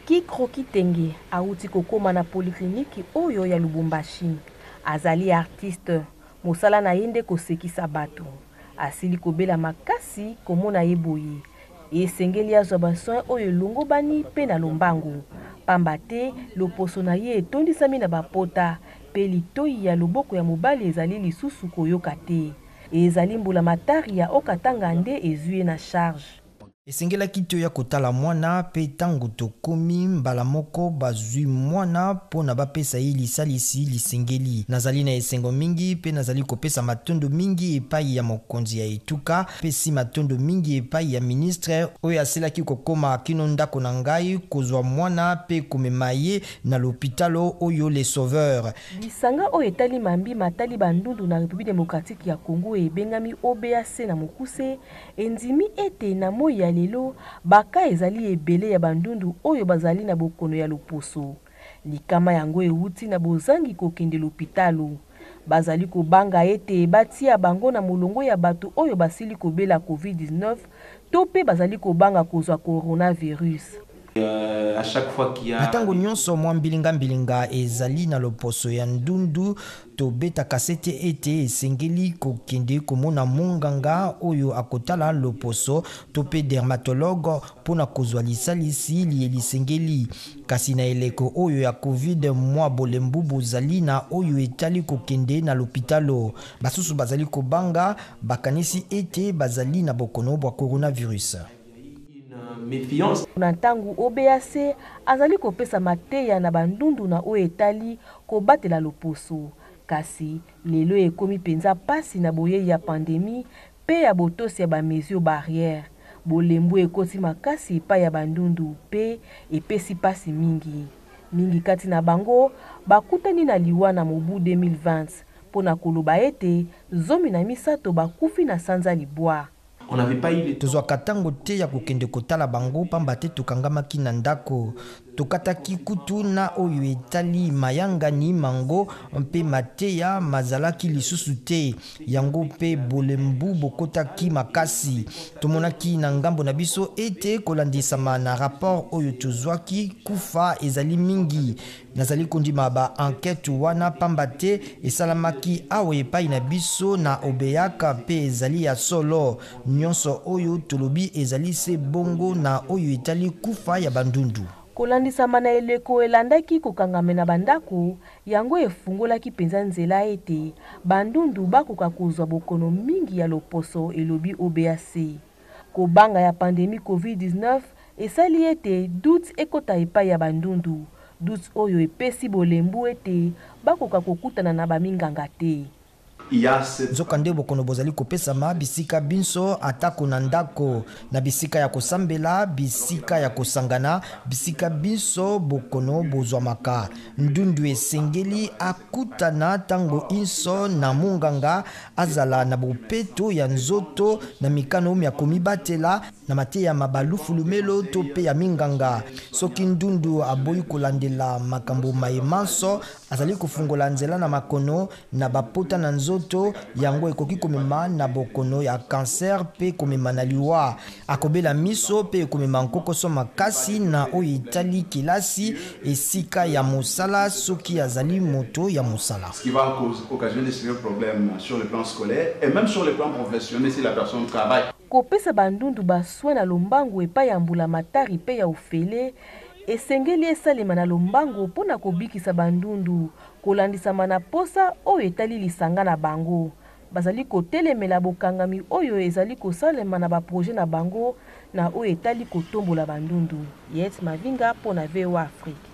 Kikro Kitenge awuti kokoma na polyclinique oyo ya Lubumbashi. Azali artiste, mosala na ye nde kosekisa bato. Asili kobela makasi, komona ye boye, esengeli azwa ba soins oyo elongobani mpe na lombangu. Pamba te loposo na ye etondisami na ba pota mpe litoyi ya loboko ya mobali ezali lisusu koyoka te. Ezali mbulamatari ya Haut-Katanga nde ezwi ye na charge. Esengelaki toya kotala mwana, mpe ntango tokomi, mbala moko bazwi mwana mpo na bapesa ye lisalisi lisengeli. Nazali na esengo mingi mpe nazali kopesa matondo mingi epayi ya mokonzi ya etuka. Pesi matondo mingi epayi ya ministre oyo asilaki kokoma kino ndako na ngai kozwa mwana mpe komema ye na lopitalo oyo Le Sauveur. Lisanga oyo etali mambi matali ba ndundu na Republique democratique ya Congo ebengami OBAC na mokuse, endimi ete na moyi ya lelo, ba cas ezali ebele ya ba ndundu oyo bazali na bokono ya loposo. Likama yango ewuti na bozangi kokende lopitalo. Bazali kobanga ete batia bango na molongo ya bato oyo basili kobela Covid-19 to mpe bazali kobanga kozwa coronavirus. Na ntango nyonso mwa mbilingambilinga ezali na loposo ya ndundu, tobetaka sete ete esengeli kokende komona monganga oyo akotala loposo to mpe dermatologue mpo na kozwa lisalisi liye lisengeli. Kasi na eleko oyo ya Covid, mwa bolembu bozali na oyo etali kokende na lopitalo. Basusu bazali kobanga, bakanisi ete bazali na bokono bwa coronavirus. Na ntango OBAC azali kopesa mateya na ba ndundu na oyo etali kobatela loposo. Kasi, lelo ekomi mpenza mpasi na boyei ya pandemie mpe ya botosi ya ba mesures barrières. Bolembu ekoti makasi epai ya ba ndundu mpe epesi mpasi mingi. Mingi kati na bango bakutani na liwa na mobu 2020, mpo na koloba ete 13 bakufi na sanza libwa. Tozwaka ntango te ya kokende kotala bango mpamba te tokangamaki na ndako. Tokataki kutu na oyo etali mayangani mango mpe mateya mazalaki lisusu te. Yango mpe bolembu bokotaki makasi. Tomonaki na ngambo na biso ete kolandisama na rapport oyo tozwaki, kufa ezali mingi. Nazali kondima ba enquetes wana pamba te esalamaki awa epayi na biso na Obeak mpe ezali ya solo. Nionso oyo tolobi ezali se bongo na oyo etali kufa ya ba ndundu. Kolandisama na eleko elandaki kokangame na bandako, yango efungolaki mpenza nzela ete ba ndundu bakoka kozwa bokono mingi ya loposo, elobi OBAC. Kobanga ya pandemie Covid 19 esali ete doute ekota epayi ya ba ndundu, doute oyo epesi bolembu ete bakoka kokutana na ba minganga te. Nzokande, bokono bozali kopesama bisika binso, atako na ndako, na bisika ya kosambela, bisika ya kosangana, bisika binso bokono bozwamaka. Ndundu esengeli akutana tango inso na monganga, azala na bopeto ya nzoto, na mikano mya komibatela, na mateya ma balufulumelo to mpe ya minganga. Soki ndundu aboyi kolandela makambo maye manso, azali kofungola nzela na makono na bapota na nzoto, yango ekoki komema na bokono ya cancer mpe komema na liwa. Akobela miso mpe ekomema nkokoso makasi na oyo etali kelasi, esika ya mosala soki azali moto ya mosala. Ce qui va occasionner de sérieux problèmes sur le plan scolaire et même sur le plan professionnel si la personne travaille. Kopesa ba ndundu ba soins na lombangu epai ya mbulamatari mpe ya ofele esengeli esalema na lombangu mpo na kobikisa ba ndundu, kolandisama na posa oyo etali lisanga na bango. Bazali kotelemela bokangami oyo ezali kosalema na ba projets na bango na oyo etali kotombola ba ndundu. Yette Mavinga mpo na VOA Afrique.